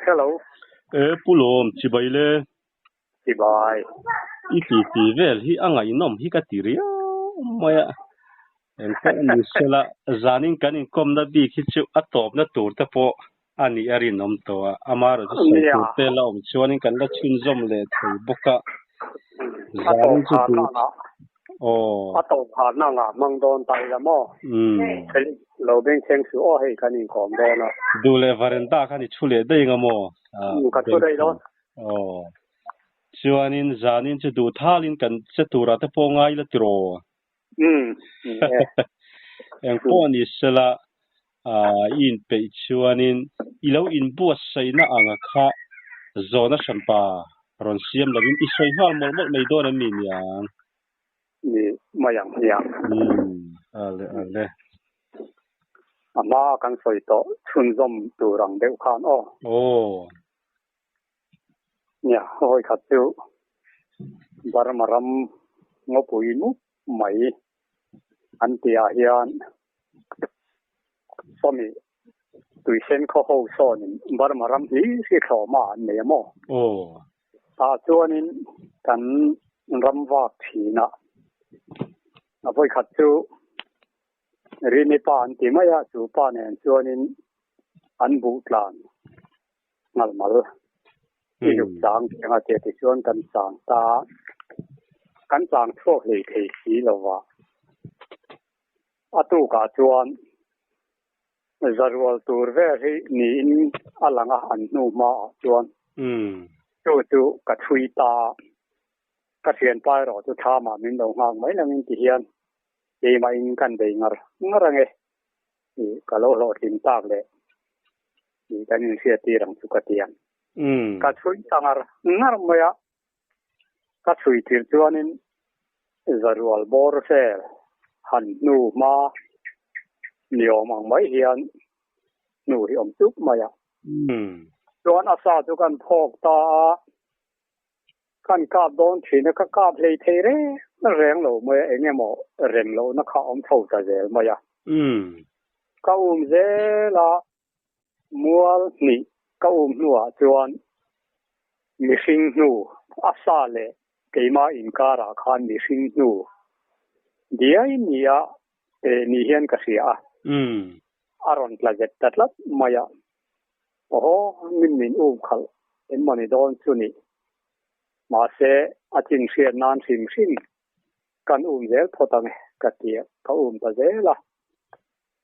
Hello. E Pu Lawm, chibai le. Chibai. I titi vel hi a ngaihnawm hi ka ti riau mai a. Engpawh ni sela, zanin kan inkawmna bik hi chu a tawpna tur te pawh a nih a rinawm tawh a. Amaherawhchu chu sawi tur te la awm chuanin kan la chhunzawm leh thei bawk a. Zanin chu duh aw. A tawp khatna ngah hmang dawn ta ila maw? Lo bengchheng suh aw hei kan inkawm dawn a. Duh leh varenda khan i thu leh daih anga maw? Ka thu daih dawn. Aw. Chuanin zanin chu duh thalin kan che turah te pawh ngai la tiraw? Eng pawh ni sela i inpeih chuanin i lo inbuatsaihna anga kha zawhna hranpa rawn siam lovin i sawi nghal mawlh mawlh mai dawn em ni niang? Ni mai ang hmiang. Ale ale. A hma kan sawi tawh chhunzawm tur ang deuh khan aw. Aw. Nia, hawi khat chu Burma ram ngawpui mup mai an tihah hian sawmi tuisen khaw ho sawnin Burma ram hi hri thlawhma an nei a maw? Aw. Tah chuanin kan ram vak thin a, a vawi khat chu Rini pa an ti mai a, chu pa nen chuanin an buh tlan. Ngal mal i zuk chang tih anga che tichuan kan chang ta kan chang chhuak hlei thei si lo va. A tukah chuan zarual tur vel hi niin a lang a an hnu hmaah chuan chu chu ka chhui ta a, ka thianpa erawh chu thlamah min lo nghak mai langin ti hian keimahin kan bei ngar ngar ange. Ih ka lo hlawhtlin tak leh ih kan inhriat tir ang chu ka ti ang. Ka chhui ta ngar ngar mai a, ka chhui tir chuanin zarual bawr vel han hnu hma ni awm ang mai hian hnu hi awm chup mai a. Chuan a sa chu kan phawk ta a. Kan kap dawn thin a, ka kap hlei thei reng reng lo mai a, eng emaw rem lohna kha a awm tho ta zel mai a. Ka um zel a, mual hnih ka um hnuah chuan mihring hnu a sa leh keimah inkarah khan mihring hnu diai nia ni hian ka hria a, a rawn tla zet ta tlat mai a. Aw, min min um khalh em mawni dawn chu ni. Mahse, a chin hriat nan hrim hrim kan um zel phawt ang e ka ti a, ka um ta zel a.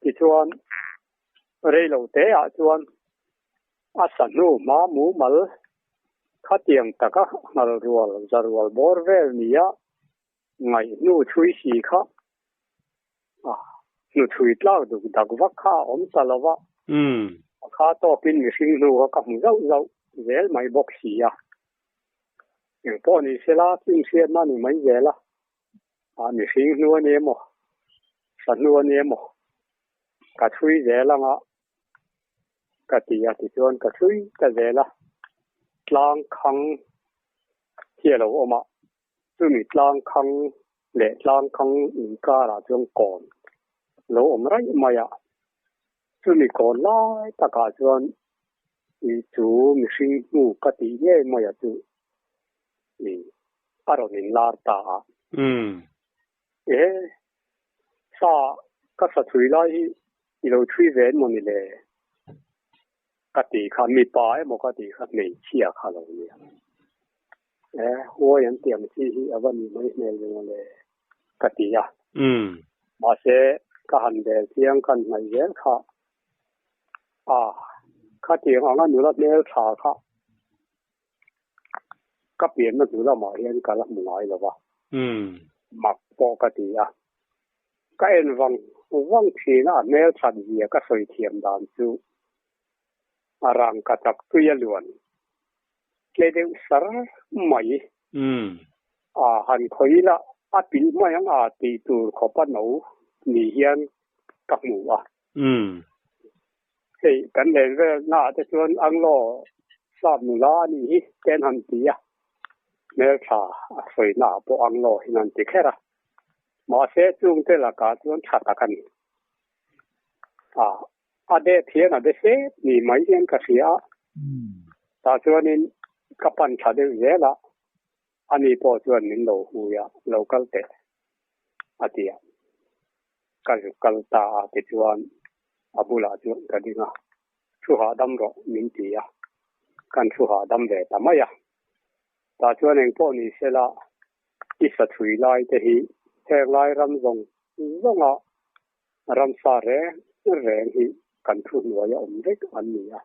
Tichuan, rei lo te ah chuan a sa hnu hma mumal khatiang taka nghal rual za rual bawr vel nia ngaih hnu chhui si kha a hnuchhui tlak duk dak vak kha a awm ta lo va, a kha tawkin mihring hnu kha ka hmu zauh zauh zel mai bawk si a. Engpawh ni sela chhunchhiatna a ni mai zel a, a mihring hnu a ni emaw, sa hnu a ni emaw ka chhui zel anga ka ti a, tichuan ka chhui ta zel a, tlang khang hi a lo awm a. Chumi tlang khang leh tlang khang inkarah chuan kawn lo awm raih mai a, chumi kawn lai takah chuan ih chu mihring hnu ka tih ngei mai a chu ih a rawn inlar ta a. Ehe, sa ka sa chhui lai hi i lo chhui ve emaw ni le? Ka tih kha mipa emaw ka tih kha hmeichhia kha lo nia. E, huai an tih ang chi hi a va nih mai hmel ve maw le ka ti a. Mahse, ka han bel chiang kan hnaih zel kha a, khatiang anga nula hmel tha kha ka pianna hnu lamah hian ka la hmu ngai lo va, mak pawh ka ti a. Ka en vang vang thin a, a hmel that zia ka sawi thiam dan chu a rangka tak tui a luan tle deuh sar mai. A han khawi ila a pilh mai ang a tih tur khawp a no ni hian ka hmu a. Hei kan len vel naah te chuan Anglo sap nula a nih hi te an han ti a, hmeltha a sawi naah pawh Anglo hian an ti kher a. Mahse chungte lakah chuan tha tak a ni. A, a det hian a be sep ni mai hian ka hria a. Tah chuanin ka pan tha deuh zel a, ani pawh chuan min lo hui a, lo kal teh a ti a. Ka zuk kal ta a tichuan a bulah chuan ka ding a, thu hahdam rawh min ti a, kan thu hahdam ve ta mai a. Tah chuan engpawh ni sela i sa thui lai te hi heng lai ram zawng zawnga ramsa reng reng hi kan thu hnuai a awm vek an ni a.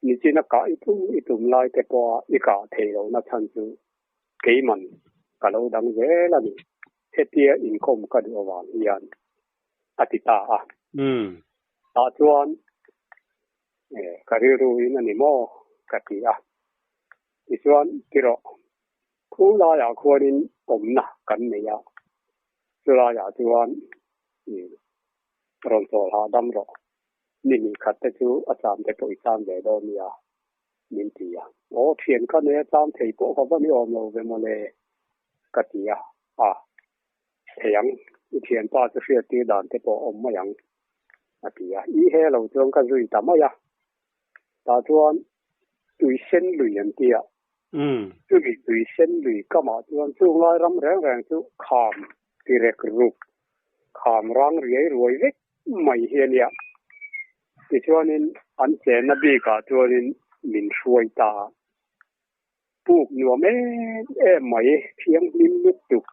Nichina kah i tum i tum lai te pawha i kah thei lohna chhan chu keiman ka lo dang zel a ni. Hetia inkawm ka duh avang hian a ti ta a. Tah chuan ka rilru in a ni maw ka ti a. Tichuan tirawh Khu laiah khuanin awmna kan nei a, chu laiah chuan rawn chawl hahdam rawh. Ni hnih khat te chu a cham te pawh i cham ve dawn nia min ti a. Aw thian ka nei a cham thei pawh ka va ni awm lo ve mawle ka ti a, a thei ang, i thianpa chu hriattir dan te pawh a awm mai ang a ti a. I he lo chuan ka zui ta mai a, tah chuan tui sen lui an ti a, Chumi tui sen lui kamah chuan chung lai ram reng reng chu kham ti rek ruk, kham rang riai ruai vek mai hi a nia. Tichuanin an chenna bikah chuanin min hruai ta a. Puk nuam em em mai thianghlim lutuk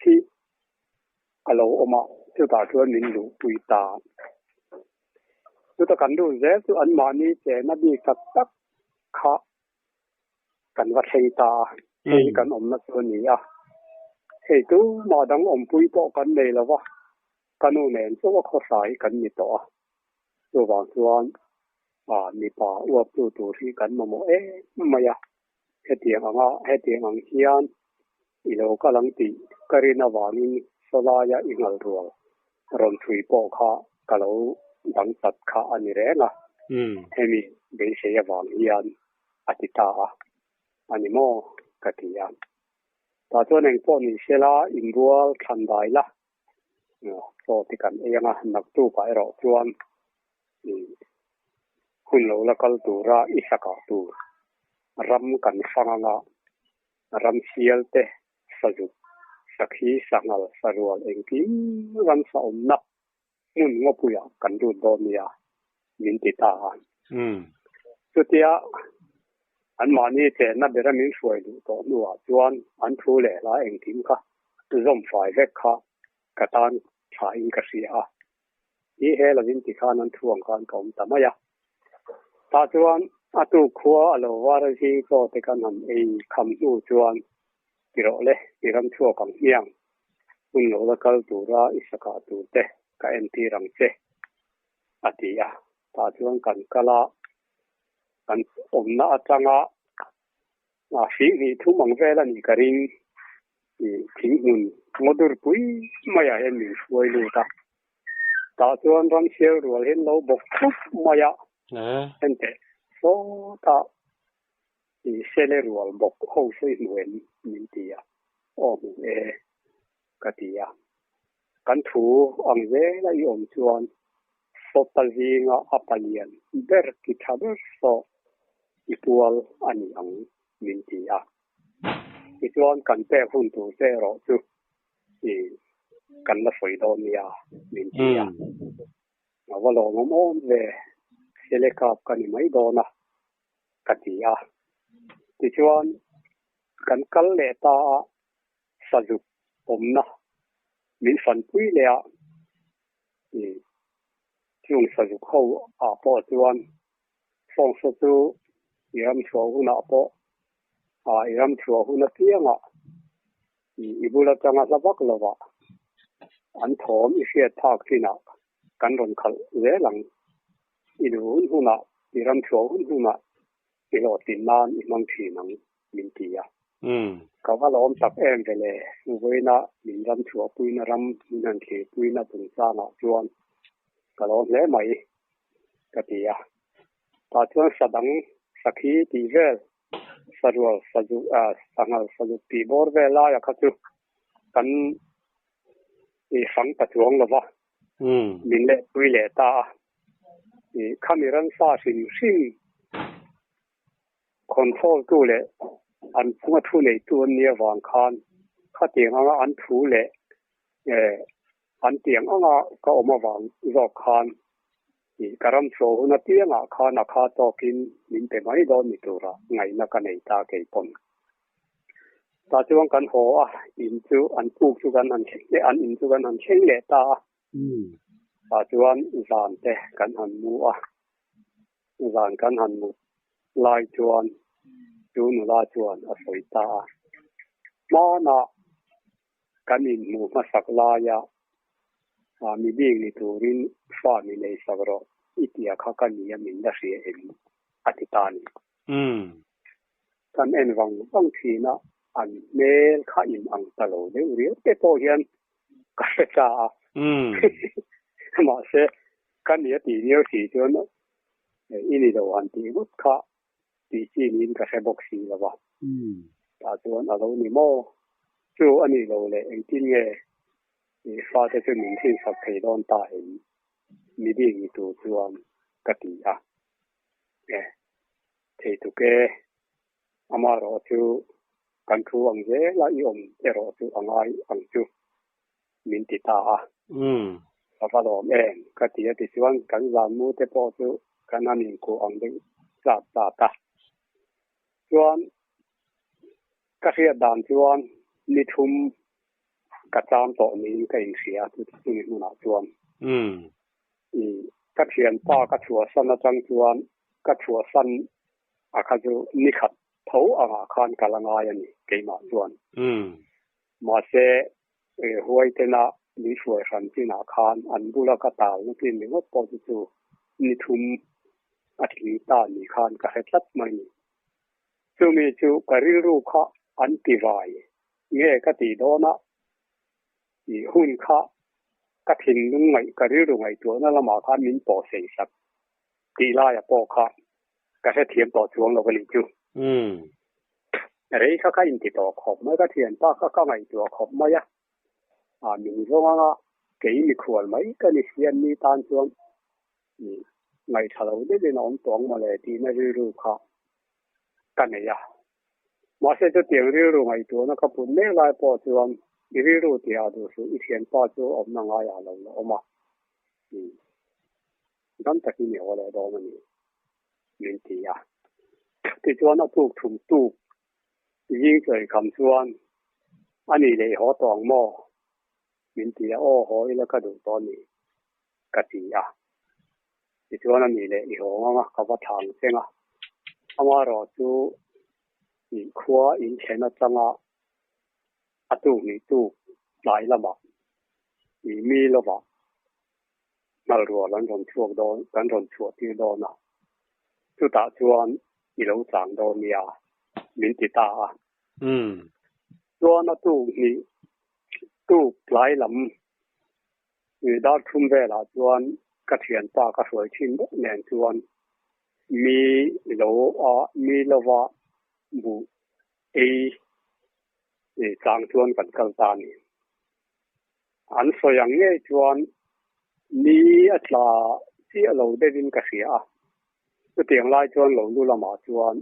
hi a lo awm a, chutah chuan min luhpui ta. Chuta kan duh zel chu anmahni chenna bik tak tak kha kan va thleng ta a, hei hi kan awmna chu a ni a. Hei tumah dang awmpui pawh kan nei lo va, ka nu nen chauh a khawsa hi kan ni tawh a. Chuvang chuan mipa uaptu tur hi kan mamawh em mai a, hetiang anga hetiang ang hian i lo kal ang tih ka rin avangin sawlaia i nghal rual rawn thui pawh kha ka lo dang chat kha a ni reng a, hemi beisei avang hian a ti ta a, a ni maw? ka ti a. Tah chuan engpawh ni sela inrual thlan dai la, chaw ti kan ei ang a, naktukah erawh chuan hun lo la kal tura i sakah tur ram kan hrang anga ram sial te sazuk, sakhi, sanghal, sarual engkim ramsa awmna hmun ngawpuiah kan lut dawn nia min ti ta a. Chutia anmahni chenna bera min hruai duh tawh hnuah chuan an thu leh hla engkim kha zawm fai vek kha ka tan thain ka hria a. Ni he lovin tikhan an thu ang khan ka awm ta mai a. Tah chuan a tuk khua a lo var a zing chaw te kan han ei kham hnu chuan ti rawh le, i ram chhuak ang hmiang, hun lo la kal tura i sakah tur te ka entir ang che, a ti a. Tah chuan kan kal a, kan awmna atanga A hring hnih thum ang vel a nih ka ring. Ih thinghmun ngaw dur pui maiah hian min hruai lut a. Tah chuan ram sial rual hian lo bawk thup mai a. Henteh sawtah ih sele rual bawk ho sawi hmu em min ti a. Aw hmu e ka ti a. Kan thu ang zela i awm chuan sawta zinga a palian ber ki tha ber saw i pual a ni ang min ti a. Tichuan kan pek hun tur che erawh chu i kan la sawi dawn nia min ti a. A va lawmawm awm ve, sele kap ka ni mai dawn a ka ti a. Tichuan kan kal leh ta a. Sazuk awmna min fanpui leh a, chung sazuk ho ah pawh chuan sawngsaw chu i ram chhuah hunah pawh i ram chhuah hun apiangah i bul atanga hla vak lovah an thawm i hriat phak chinah kan rawn khalh zel ang. I duh hun hunah, i ram chhuah hun hunah i hlawhtlin nan i hmang thin ang min ti a. Ka va lawm tak em ve le, vawiina min ram chhuahpuina ram min han thlirpuina chungchangah chuan ka lawm hle mai ka ti a. Tah chuan sa dang, sakhi tih vel, sarual, sazuk, sanghal, sazuk tih bawr vel laia kha chu kan i fang ta chuang lo va, min lehpui leh ta a. Khami ransa hrim hrim. Control tu leh an chunga thu neitu an nih avang khan khatiang anga an thu leh an tiang anga ka awm avang zawk khan ka ram chhuah hun apiangah khan a kha tawkin min pe mai dawn ni tura ngaihna ka nei ta kei pawn. Tah chuan kan haw a, in chu an puk chu kan han thleng leh an in chu kan han thleng leh ta a. Tah chuan zan te kan han mu a, zan kan han mut lai chuan chu nula chuan a sawi ta a. Hmanah kan inhmuh hmasak laia mi bik ni turin fa mi nei sak rawh i tia kha ka nia min la hria em a ti ta a ni. Kan en vang vang thin a, an hmel kha in ang ta lo deuh riau te pawh hian ka hre ta a. Mahse, ka nia tih viau si chuan i ni lo han tih ngawt kha tih chi niin ka hre bawk si lo va. Tah chuan a lo ni maw? Chu a nih loh leh engtin nge i fate chu min hrinsak thei dawn ta em? Mi bik ni tur chuan ka ti a. E, thei tuk e, amaherawh chu kan thu ang zela i awm erawh chu a ngai ang chu min ti ta a. Ka va lawm em ka ti a tichuan kan zan mu te pawh chu kan han inkuh ang deuh zat zat a. Chuan ka hriat dan chuan ni thum ka cham tawh niin ka inhria a chumi hmunah chuan. Ka thianpa ka chhuahsan atang chuan ka chhuahsan a kha chu ni khat tho angah khan ka la ngai a ni keimah chuan. Mahse huai tena min hruai hran chinah khan an bula ka talna chin ringawt pawh chu chu ni thum a tling ta ni khan ka hre tlat mai ni. Chumi chu ka rilru kha an ti vai nge ka tih dawn a, i hun kha ka thinlung ngaih ka rilru ngaihtuahna lamah khan min pawh sei sak tih laia pawh kha ka hrethiam tawh chuang lo a nih chu. Rei kha ka inti tawh khawp mai, ka thianpa kha ka ngaihtuah khawp mai a, a min zawng anga kei mikhual mai ka ni sian ni tan chuan ngaihthla lo deuhin a awm tawh ang mawle tihna rilru kha ka nei a. Mahse chutiang rilru ngaihtuahna ka put mek lai pawh chuan i rilru tihah duh suh i thianpa chu awmna ngaiah lo la awm a, dam takin i haw leh dawn a ni min ti a. Tichuan a tuk thum tuk zing chawi kham chuan a ni leh i haw tawh ang maw? min ti a, aw haw ila ka duh tawh a ni ka ti a. Tichuan a ni leh i haw ang a, ka va thlang cheng a. Amaherawh chu i khua in thlen atanga a tuk nih tuk tlai lamah i mi lovah hnal rual an rawn chhuak dawn, kan rawn chhuah tir dawn a. Chutah chuan i lo chang dawn nia min ti ta a. Chuan a tuk nih tuk tlai lam Dar thum velah chuan ka thianpa ka hruai thin bawk nen chuan mi lo a mi lova buh ei chang chuan kan kal ta a ni. An sawi ang ngei chuan mi a tla chiah lo deuhin ka hria a, chutiang lai chuan lo lu lamah chuan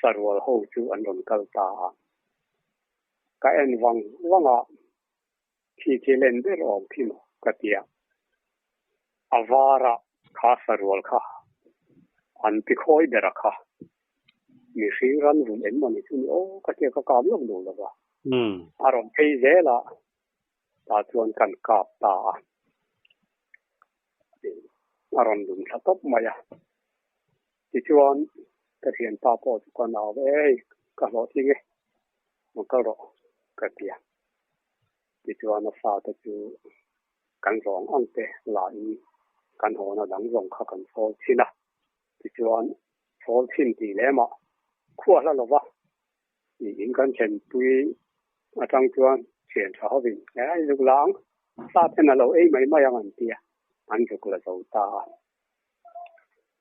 sarual ho chu an rawn kal ta a. Ka en vang vang a. Khi khi len ber awm khi maw ka ti a, a vara kha sarual kha an ti khawi ber a kha, mihring ran vun em mawni chu ni aw ka tia ka kap lawk duh lo va, a rawn phei zel a, tah chuan kan kap ta a, a rawn lum thla tawp mai a, tichuan ka thianpa pawh chu ka nau e hei ka hlawhtling e, rawn kal rawh ka ti a. Tichuan a fate chu kan zawng ang te lahin kan hawna dang zawng kha kan sawl thin a. Tichuan sawl thin tih lemah khua hla lova in kan thlenpui atang chuan thian tha hovin he a inzuk la ang, sa ten a lo ei mai mai ang an ti a, an zuk la zo ta a.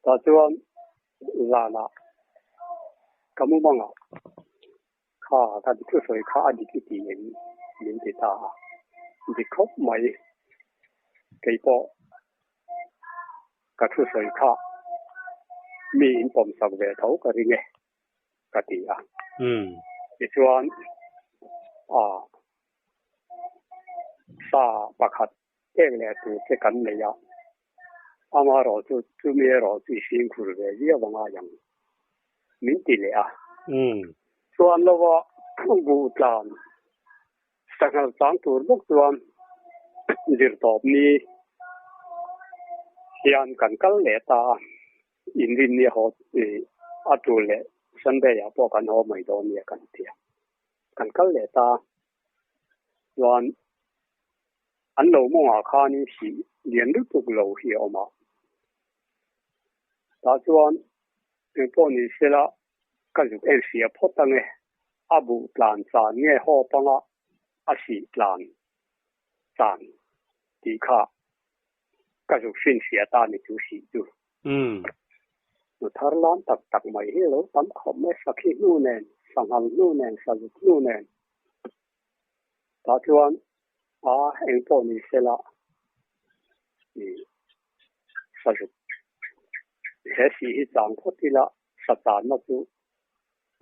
Tah chuan zanah ka mumangah Kha ka thusawi kha a dik i ti em? min ti ta a. Dik khawp mai. Kei pawh ka thusawi kha mi in pawmsak ve tho ka ring e. Ka ti a. Tichuan, a sa pakhat pek leh tur che kan nei a, amaherawhchu chumi erawh chu i fimkhur ve viau a ngai ang, min ti leh a. Chuan lova buh tlan sanghal chang tur bawk chuan zirtawp ni hian kan kal leh ta a. Inrinni haw a tul leh Sunday ah pawh kan haw mai dawn nia kan ti a. Kan kal leh ta chuan an lo mawngah khanin sih lian lutuk lo hi a awm a. Tah chuan engpawh ni sela ka zuk en hria phawt ange, a buh tlan chan nge haw panga a sih tlan chan tih kha Ka zuk hrin hria ta ni chu sih chu. Nu thar lam tak tak mai hi lo tam khawp mai sakhi hnu nen, sanghal hnu nen, sazuk hnu nen. Tah chuan a eng pawh ni sela i sazuk he sih hi chang phawt ila sa channa chu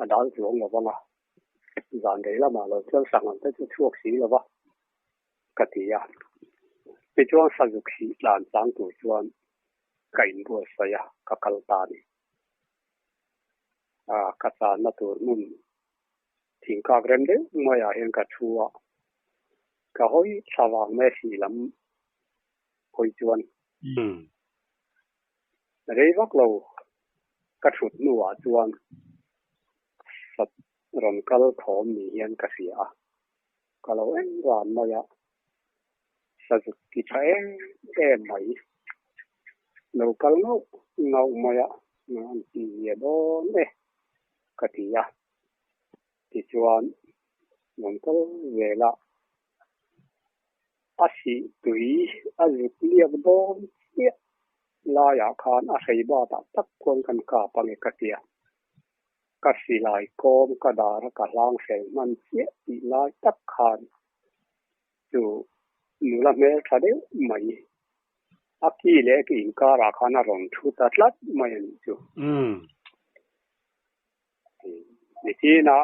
a dal chuang lo vang a, zan rei lamah lo chuan sanghal te chu chhuak si lo va. Ka ti a. Tichuan sazuk hi tlan chang tur chuan ka inbuatsaih a, ka kal ta a ni. A, ka channa tur hmun thingkak rem deuh maiah hian ka thu a, ka hawi thla vang mai a sih lam hawi chuan. Rei vak lo ka thut hnuah chuan sat rawn kal thawm ni hian ka hria a. Ka lo en ran mai a, sazuk ti tha em em mai. Lo kal ngauh ngauh mai a, an ti zia dawn e ka ti a. Tichuan, rawn kal zel a, a sih tui a zuk liak dawn chiah laiah khan a hrei batah tak chuan kan kap ange ka ti a. Ka silai kawm ka dar a ka hlang fel hman chiah tih lai tak khan chu nula hmel tha deuh mai a ki leh ki inkarah khan a rawn thu ta tlat mai a nih chu. Nichina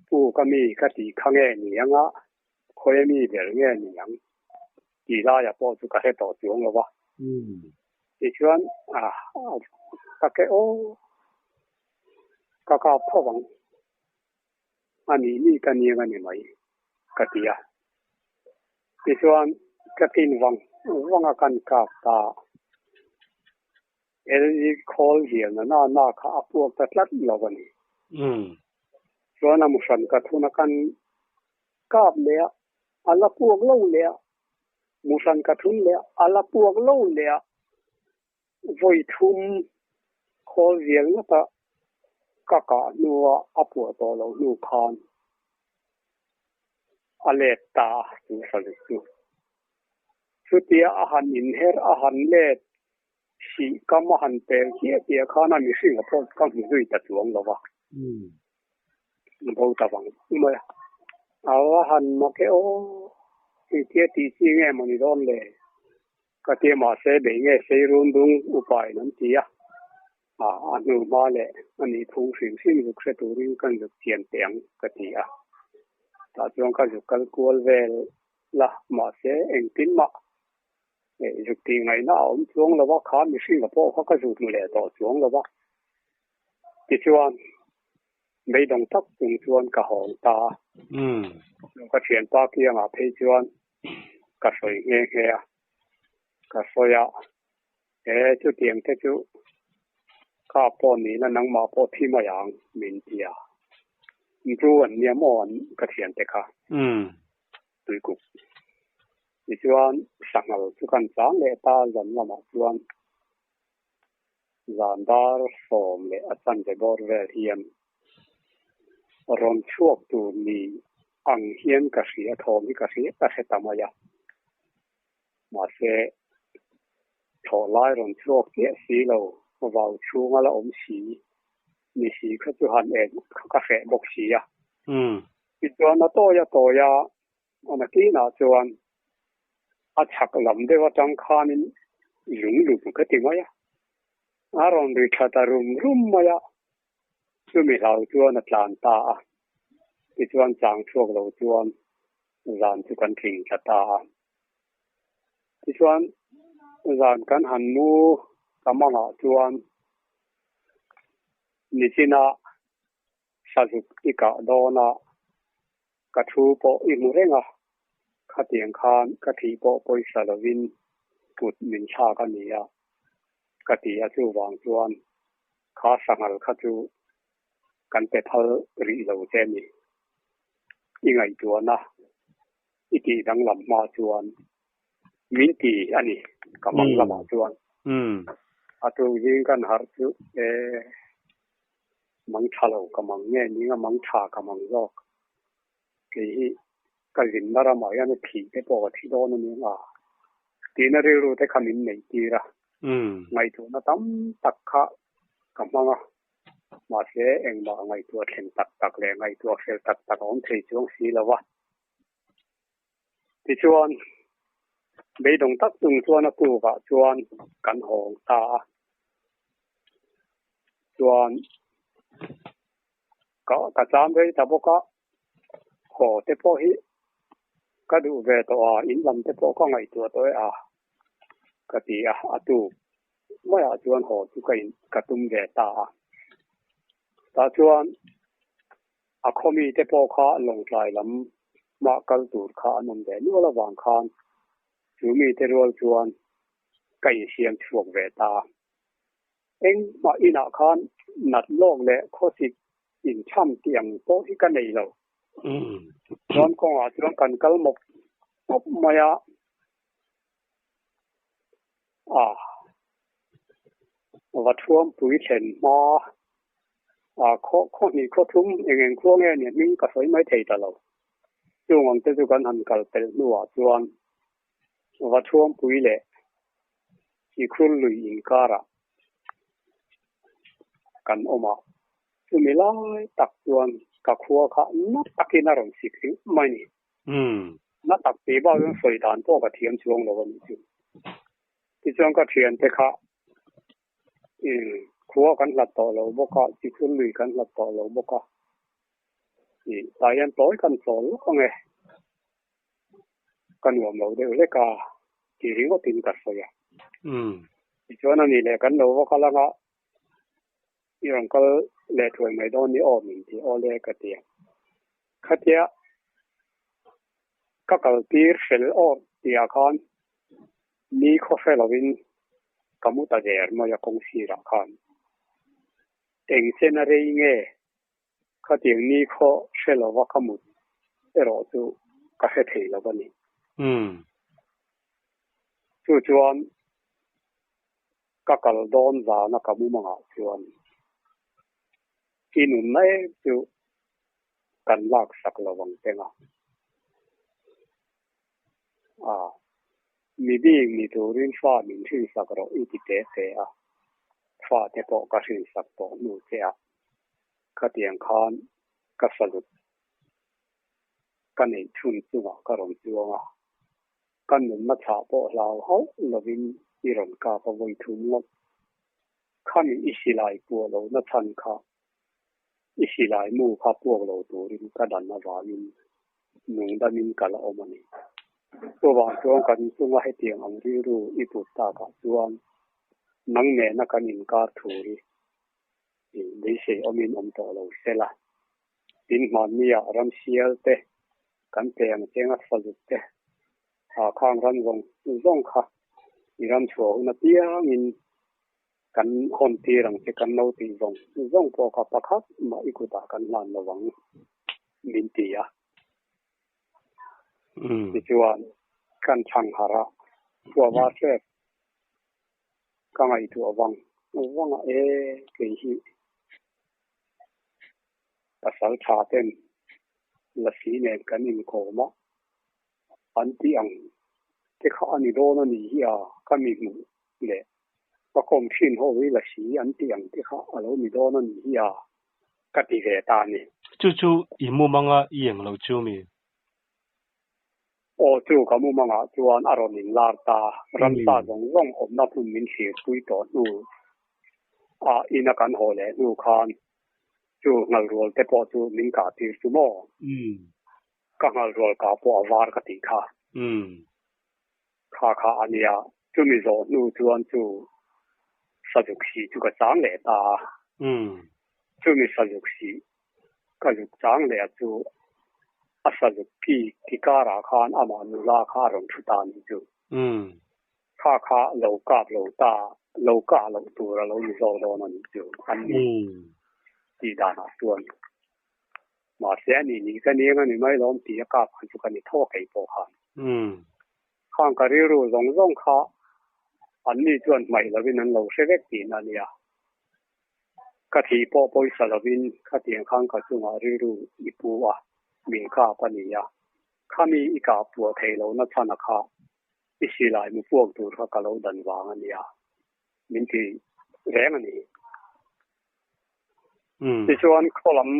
pu ka mi ka tih kha nge ni ang a, khawi mi ber nge ni ang tih laia pawh chu ka hre tawh chuang lo va. Tichuan ka ke aw ka kap tho ang a nih nih ka niang a ni mai ka ti a. Tichuan ka tin vang vang a kan kap ta LG khawl hian a na na kha a puak ta tlat lo a ni. Chuan a mu hran ka thun a kan kap leh a, a la puak lo leh a, mu hran ka thun leh a, a la puak lo leh a, vawi thum khawl vial ngata ka kah hnua a puah tawh loh hnu khan a let ta a chu salut chu. Chutia a han inher a han let Sih kam a han pel chiah chiah khan a mihring a pawh ka hmu zui ta chuang lo va. Bo ta vang mai a. A va han mak e aw, engtia tih chi nge maw ni dawn le? Ka ti a, mahse bei nge sei run dung upa in an ti a. A a hnu hma leh a nih phung hrim hrim zuk hre turin kan zuk chian teh ang ka ti a. Tah chuan ka zuk kal kual vel la, mahse engtin mah Zuk tih ngaihna a awm chuang lo va, kha mihringa pawh kha ka zuk hmu leh tawh chuang lo va. Tichuan, beidawng tak chung chuan ka hawng ta a. Ka thianpa kiangah phei chuan ka sawi nghe nghe a, ka sawi a, He chutiang te chu kha pawh nihna nangmah pawh thi mai ang min ti a. Bru an nia maw an ka thiante kha. Tuikuk. Tichuan, sanghal chu kan chang leh ta zan lamah chuan zan dar sawm leh a chanve bawr vel hian rawn chhuak tur ni ang hian ka hria, thawm hi ka hria ka hre ta mai a. Mahse, thlawh lai rawn chhuak chiah si lo, vau chhunga la awm si ni si kha chu han en kha ka hreh bawk si a. Tichuan a tawi a tawi a, a nakinah chuan a chhak lam deuh atang khanin lung lum ka ti mai a, a rawn ri thla ta rum rum mai a. Chumi hlau chuan a tlan ta a, tichuan chang chhuak lo chuan zan chu kan tling thla ta a. Tichuan zan kan han mu ka mangah chuan nichina sazuk i kah dawn a, ka thu pawh i hmu reng a, khatiang khan ka thih pawh pawisa lovin kut min thlak a ni a, ka ti a chuvang chuan kha sanghal kha chu kan pe phal rih lo che a ni. I ngaihtuahna i tih danglam hma chuan min ti a ni ka mang lamah chuan. A tuk zing kan harh chu e mang tha lo ka mang nge ning a mang tha ka mang zawk. Kei hi ka zinna ramah hian a thih te pawh ka thi dawn a ni ang a tihna rilru te kha min neih tir a. Ngaihtuahna tam tak kha ka hmang a, mahse engmah ngaihtuah thleng tak tak leh ngaihtuah fel tak tak a awm thei chuang si lo va. Tichuan, beidawng tak chung chuan a tukah chuan kan hawng ta a. Chuan ka ka cham rei ta bawk a, haw te pawh hi ka duh ve tawh a, in lam te pawh ka ngaihtuah tawh e a, ka ti a, a tuk maiah chuan haw chu ka in ka tum ve ta a. Tah chuan A khaw mite pawh kha Lawngtlai lam mah kal tur kha an awm ve nual avang khan chu mite rual chuan ka insiam chhuak ve ta. Engmah inah khan nat lawk leh khawsik inchham tih ang pawh hi ka nei lo. Chuan kawngah chuan kan kal mawp mawp mai a. A va thuampui thlen hma a khaw khaw hnih khaw thum eng eng khua nge nia hming ka sawi mai thei ta lo. Chung ang te chu kan han kal pelh hnuah chuan va thuampui leh Sikhur lui inkarah kan awm a, chumi lai tak chuan ka khua kha na takin a rawn sik ringawt mai a ni. Na tak tih bak chuan sawi dan pawh ka thiam chuang lo a nih chu. Tichuan ka thiante kha khua kan hlat tawh lo bawk a, Sikhur lui kan hlat tawh lo bawk a, ih tah hian tawi kan chawl lawk ang e, ka nuam lo deuh hlek a ti ringawtin ka sawi a. Tichuan a nih leh kan lo va kal ang a, i rawn kal leh thuai mai dawn ni aw min ti aw le ka ti a. Khatia ka kal tir fel awr tihah khan ni khaw hre lovin ka mu ta der mai a kawng sirah khan. Eng chen a rei nge khatiang ni khaw hre lova ka mut erawh chu ka hre thei lo a ni. Chu chuan ka kal dawn zana ka mumangah chuan i nunna em chu kan lak sak lo ang teng a. A, mi bik ni turin fa min hrinsak rawh i ti te te a, fa te pawh ka hrinsak tawh hnu che a, khatiang khan ka salut ka neih chhun chungah ka rawn chuang a. Ka nunna chhah pawh hlau hauh lovin i rawn kap a vawi thum ngawt. Khami i silai puah lohna chhan kha i silai mu kha puak lo turin ka dan avangin nungdamin ka la awm a ni. Chuvang chuan kan chunga hetiang ang rilru i put takah chuan nang nena kan inkar thu hi beisei awmin awm tawh lo sela. Tin hmannia ramsial te kan pe ang cheng a falut te ah khang ram zawng zawng kha i ram chhuah hun apiangin kan hawn tir ang che kan lo tih zawng zawng pawh kha pakhat mah i kutah kan hlan lo ang min ti a. Tichuan kan chhang harh a, chhuah hrep ka ngaihtuah vang vang a e kei hi pasal tha ten lasi nen kan inkawm a, an tih ang te kha a ni dawn a nih hi a, ka mi hmuh leh ka kawm thin ho hi lasi an tih ang te kha a lo ni dawn a nih hi a, ka ti ve ta a ni. Chu chu i mumanga i eng lo chu mi? Aw chu ka mumangah chuan a rawn inlar ta, ramsa zawng zawng awmna hmun min thlirpui tawh hnu ah ina kan haw leh hnu khan. Chu nghalrual te pawh chu min kah tir chu maw? Ka nghalrual kah pawh a var ka tih kha. Kha kha a nia. Chumi zawh hnu chuan chu sazuk sih chu ka chang leh ta a. Chumi sazuk sih ka zuk chang leh a chu a sazuk ki ki karah khan amah nula kha a rawn thu ta a nih chu. Kha kha lo kap lo ta, lo kah loh tur a lo ni zawk dawn a nih chu an ni tih danah chuan. Mahse a nih nih ka niang a ni mai lawm tih a kap khan chu ka ni tho a kei pawh khan. Khang ka rilru zawng zawng kha an ni chuan hmaih lovin an lo hre vek tihna a nia. Ka thih pawh pawisa lovin khatiang khan ka chungah rilru i pu a, min kap a ni a. Khami i kah puah theih lohna chhan a kha i silai mu puak tur kha ka lo dan vang a nia, min ti reng a ni. Tichuan khaw lam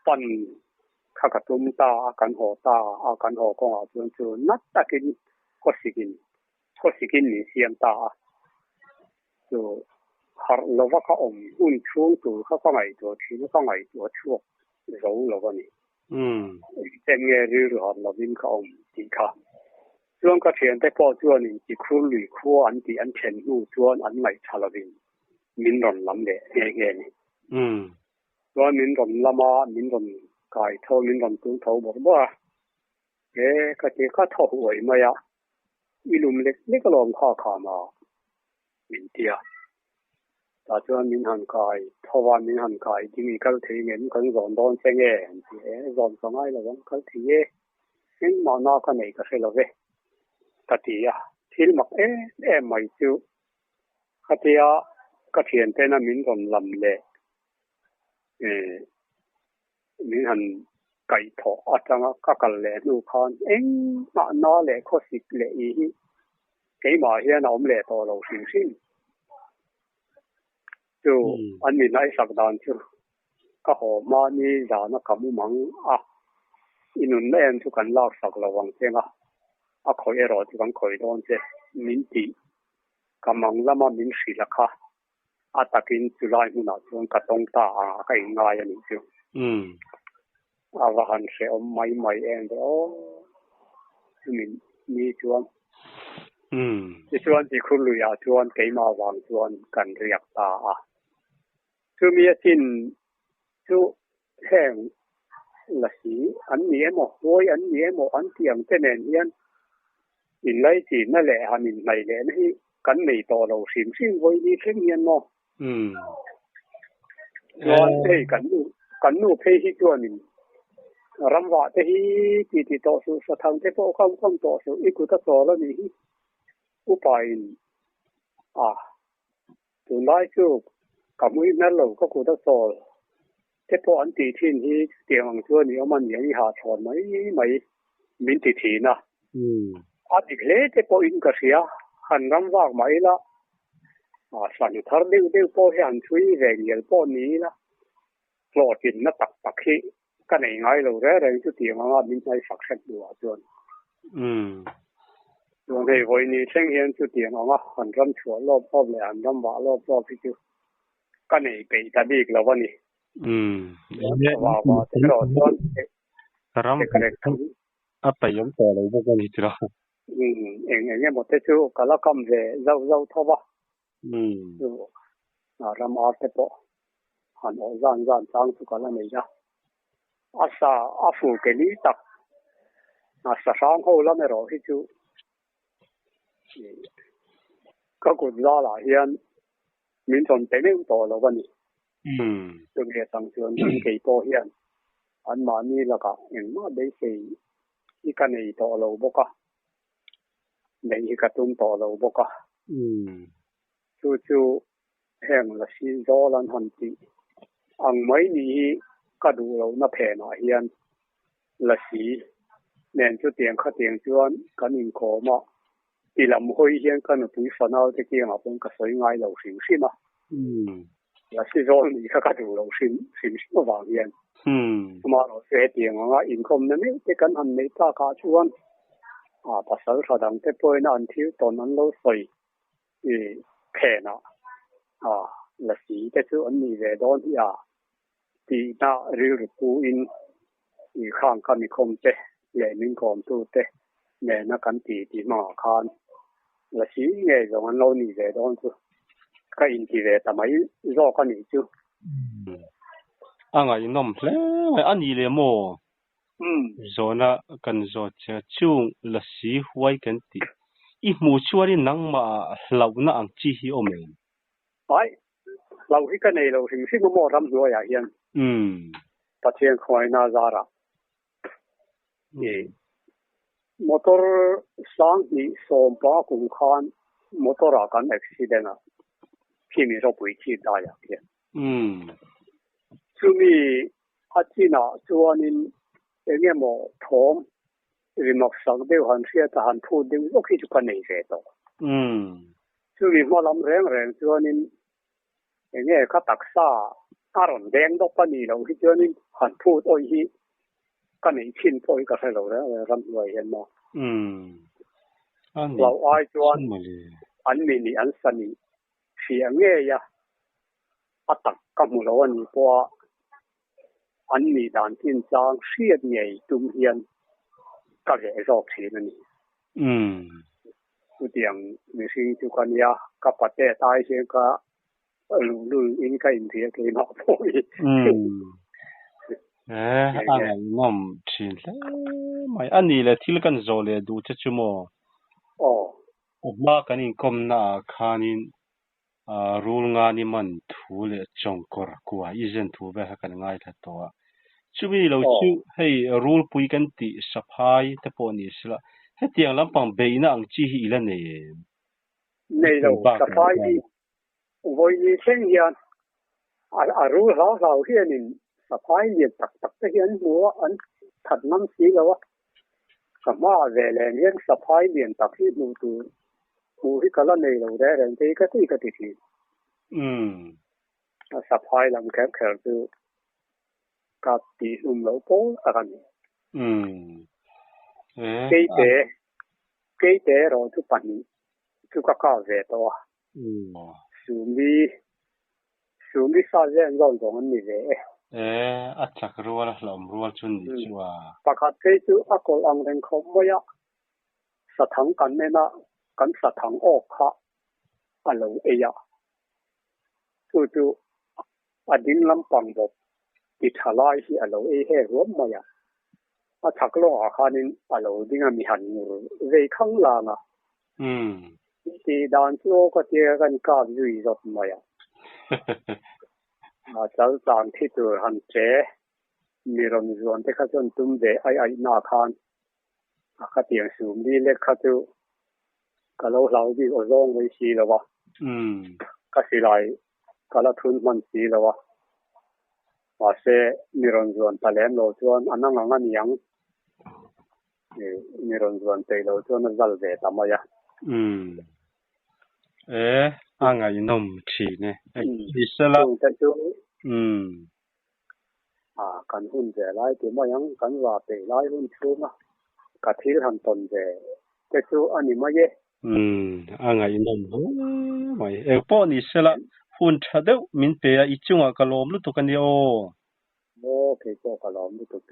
pan kha ka tum ta a, kan haw ta a, kan haw kawngah chuan chu nat takin khawsikin khawsikin min siam ta a. Chu harh lova ka awm hun chhung tur kha ka ngaihtuah thin a, ka ngaihtuah chhuak zo lo a ni. Engchen nge rilru harh lovin ka awm tih kha. Chuan ka thiante pawh chuanin Tikhur lui khua an tih an then hnu chuan an ngaihthla lovin min rawn lam leh nghe nghe a ni. Chuan min rawn lam a, min rawn kai tho, min rawn tul tho bawrh bawrh a. He ka ti ka thaw huai mai a, i lum lek lek alawm kha kham a, min ti a. Tah chuan min han kai tho a, min han kai ding i kal thei ngem kan zawn dawn che nge an ti e, zawn ka ngai lo ang kal thei e, engmah na ka nei ka hre lo ve ka ti a, thil mak em em mai chu khatia ka thiantena min rawn lam leh Min han kaihthawh atanga ka kal leh hnu khan engmah na leh khawsik leh i hi keimah hian a awm leh tawh lo hrim hrim. Chu an mi hnaihsak dan chu ka haw hmani zana ka mu mang a, i nunna em chu kan laksak lo ang che nga, a khawih erawh chu kan khawih dawn che min tih ka mang lama min hrilh a kha. A takin chulai hmunah chuan ka tawng ta a, ka inngai a nih chu. A va han hrehawm mai mai em ve aw. Chumi ni chuan. Tichuan Tikhur luiah chuan keimah vang chuan kan riak ta a. Chumi a chin chu heng lasi an ni emaw, huai an ni emaw an tih ang te nen hian inlaichinna leh han inhnaih lehna hi kan nei tawh lo hrim hrim vawi ni thleng hian maw? Chuan hei kan nu kan nu phei hi chuanin ramvah te hi ti ti tawh suh, sathang te pawh kam kam tawh suh, i kut a chawl a nih hi upain a Tunlai chu ka hmui hmel lo ka kut a chawl te pawh an tih thin hi chutiang ang chuan i awm a niang i hahchhawn mai mai min ti thin a. A dik hle te pawhin ka hria, han ram vak mah ila sanu thar deuh deuh pawh hi han chhui ve ngial pawh ni ila hlawhtlinna tak tak hi Ka nei ngai lo reng reng chutiang anga min hnaihsak hrep duhah chuan. Chuan hei vawiin thleng hian chutiang anga han ram chhuah lawp lawp leh han ram vah lawp lawp hi chu ka nei peih ta bik lo a ni. Vah vah te erawh chuan Ram a peih awm tawh lo bawk a ni tira. Eng eng emaw te chu ka la kam ve zauh zauh tho va. Chu ram ar te pawh han awh zan zan chang chu ka la nei a. A sa a fu ke ni tak a sa hrang ho lam erawh hi chu ka kut zalah hian min rawn pe meuh tawh lo a ni. Chumi atang chuan kei pawh hian anmahni lakah engmah beisei hi ka nei tawh lo bawk a. Neih hi ka tum tawh lo bawk a. Chu chu heng lasi zawl an han tih ang mai ni hi ka duh lohna phenah hian lasi nen chutiang khatiang chuan kan inkawm a, ti lam hawi hian ka nupui fanau te kiangah pawn ka sawi ngai lo hrim hrim a. Lasi zawl nih kha ka duh lo hrim hrim hrim avang hian. Amaherawhchu hetiang anga inkhawmna meuh te kan han neih takah chuan pasal tha dang te pawhin an thil tawn an lo sawi phenah lasi te chu an nih ve dawn hi a. Tihna rilru pu in i khang ka mikhawm te leh min kawm tu te nena kan ti ti hmangah khan lasi ngei zawng an lo nih ve dawn chu ka inti ve ta mai zawk a nih chu. A ngaihnawm hle mai a ni le maw? Zawhna kan zawt che a, chung lasi huai kan tih i hmuh chuanin nangmah hlauhna ang chi hi awm em? Ai, Hlau hi ka nei lo hrim hrim a maw ramhnuaiah hian Pathian khawngaihna zarah i motor 2010 kum khan motor ah kan accident a khimi ropui chhip daiah khian chumi a chinah chuanin eng emaw thawm rimak sak deuh han hriat a han phut deuh zawk hi chu ka nei ve tawh. Chumi hma lam reng reng chuanin eng nge ka taksa a rawn deng dawp a nih loh hi chuanin han phut awih hi ka neih chin pawh hi ka hre lo reng reng ramhnuai hian maw. Hlau ai chuan an mi nih an sa nih hria ngei a, a tak ka hmu lo a nih pawha an nih dan chinchang hriat ngei tum hian ka veh zawk thin a ni. Chutiang mihring chu ka nia, ka pate tai hian ka luhlul in ka inhria keimah pawh hi. Eh, a ngaihnawm thin hle mai. A nih leh thil kan zawh leh duh che chu maw? Aw. A hma kan inkawmna ah khanin Rul ngani man thu leh chawngkawr kua i zen thu vel kha kan ngaithla tawh a. Chumi lo chu hei rulpui kan tih saphai te pawh ni sela, hetiang lampang beihna ang chi hi i la nei em? Nei lo, saphai hi vawiin thleng hian a rul hlau hlau hianin saphai lian tak tak te hi an hmu a, an that ngam si lo a. Ka hmaah ve lem hian saphai lian tak hi hmuh tur hmuh hi ka la nei lo reng reng te hi ka ti ka ti thin. A saphai lam kher kher chu ka tih hlum loh pawl tak a ni. Keite keite erawh chu pahnih chu ka kap ve tawh a. Sumi Sumi sa zen zawn zawng an ni ve e. E, a chak rual a hlauhawm rual chu ni chu a. Pakhat phei chu a kawlh ang reng khawp mai a, sathang kan en a, kan sathang awk kha a lo ei a. Chu chu a ding lampang bawk ti tha lai hi a lo ei he ruam mai a. A chhak lawngah khanin a lo ding a mi han ngur vei khang lang a. Tih dan chu aw ka tia kan kap zui zawt mai a. A chal tlang thi tur han che mi rawn zuan te kha chuan tum ve ai aih na khan a khatiang sum li lek kha chu ka lo hlau bik aw zawng mai si lo a. Ka silai ka la thun hman si lo a. Mahse mi rawn zuan ta lem lo chuan a nang ang a niang. Mi rawn zuan peih lo chuan a zal ve ta mai a. Umm. E, a ngaihnawm thin e. Isela. Chungte chu. Umm. A, kan hun ve lai ti mai ang, kan va peih lai hun chhunga ka thil han tawn ve te chu a ni mai e. Umm, a ngaihnawm hle mai. Engpawh ni sela, hun tha deuh min pe a, i chungah ka lawm lutuk a nia aw. Aw, kei pawh ka lawm lutuk e.